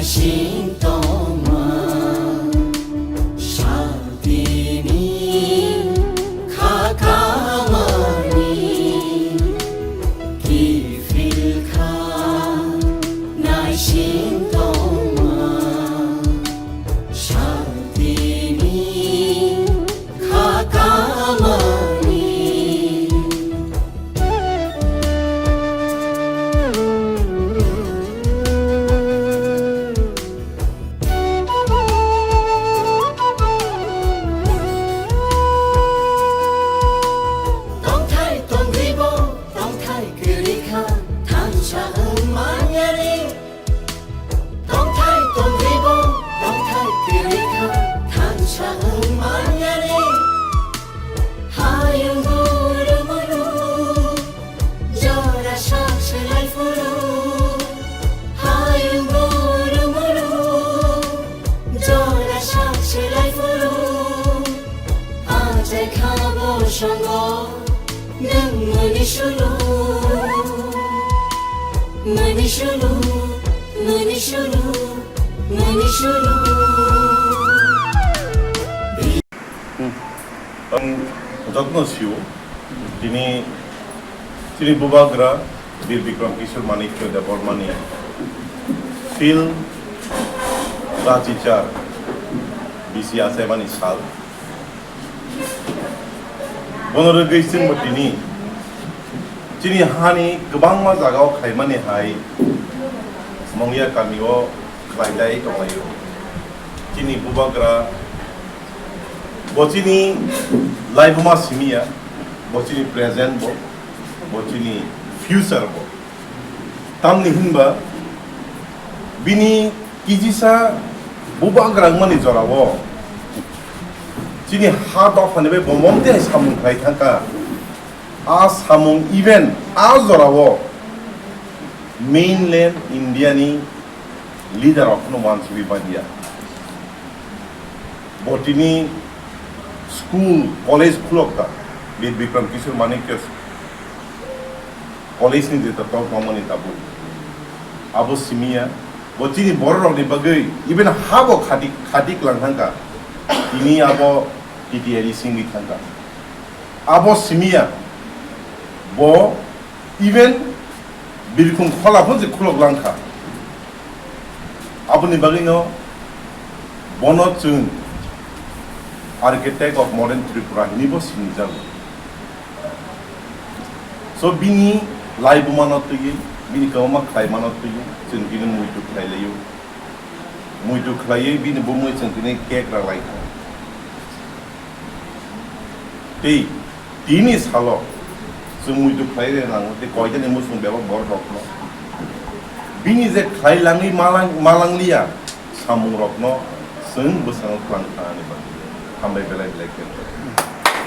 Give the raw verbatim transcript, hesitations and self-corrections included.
Sintoma, shaltini, khakamani, kifilkha, naisintoma, shaltini, khakamani. Tongthai tongribo, tongthai kwrwikha, thansa wng manyani. Tongthai tongribo, tongthai kwrwikha, thansa wng manyani. Hayung guru muru, jora sak selai phuru. Hayung guru muru, jora sak selai phuru. Achai khabo songo, nwng mani sulu. Mani sulu, mani sulu, mani sulu. Ang jotno sio, tini, tini bubagra Bir Bikram Kishore Manikya Debbarmani Phil Rachichar bisi achaimani sal. Bono rwgwi chwngbo tini chini hani kwbangma jagao khaimani hai Mongya kamio khlailai tonglaio. Chini bubagra bo chini laibuma simiya, bo chini present bo, bo chini future bo. Tamni hinba bini kijisa bubagra wngmani jorao chini ha dophani bai bo mom tei samung khlai thangkha. A samung even a jorao mainland India ni leader rok no wansugwi badiya. Bo tini school, college khulok ta, Bir Bikram Kishore Manikya College ni jeta tok mamani tabuk. Abo simiya, bo chini borok rok ni bagwi, even habo khati, khati klang thangka. Tini abo T T R E singwi thangka. Abo simiya, bo even birkhung khola phon se khulok langkha. Aboni bagwino bono chwng Architect of Modern Tripura hinwi bo sinijago. So bini laibumano twiwi, bini kwbangma khlaimano twiwi chwng bini muitu khlailaio. Muitu khlaiwi bini bumui chwng tini cake rwlaikha. Tei tini salo chwng muitu khlai rwna nango tei koitani muchung bebak borok rokno. Bini je khlai langwi malang-, malangliya samung rokno chwng bwskango twlang thani bagwi hambai belai belai khe.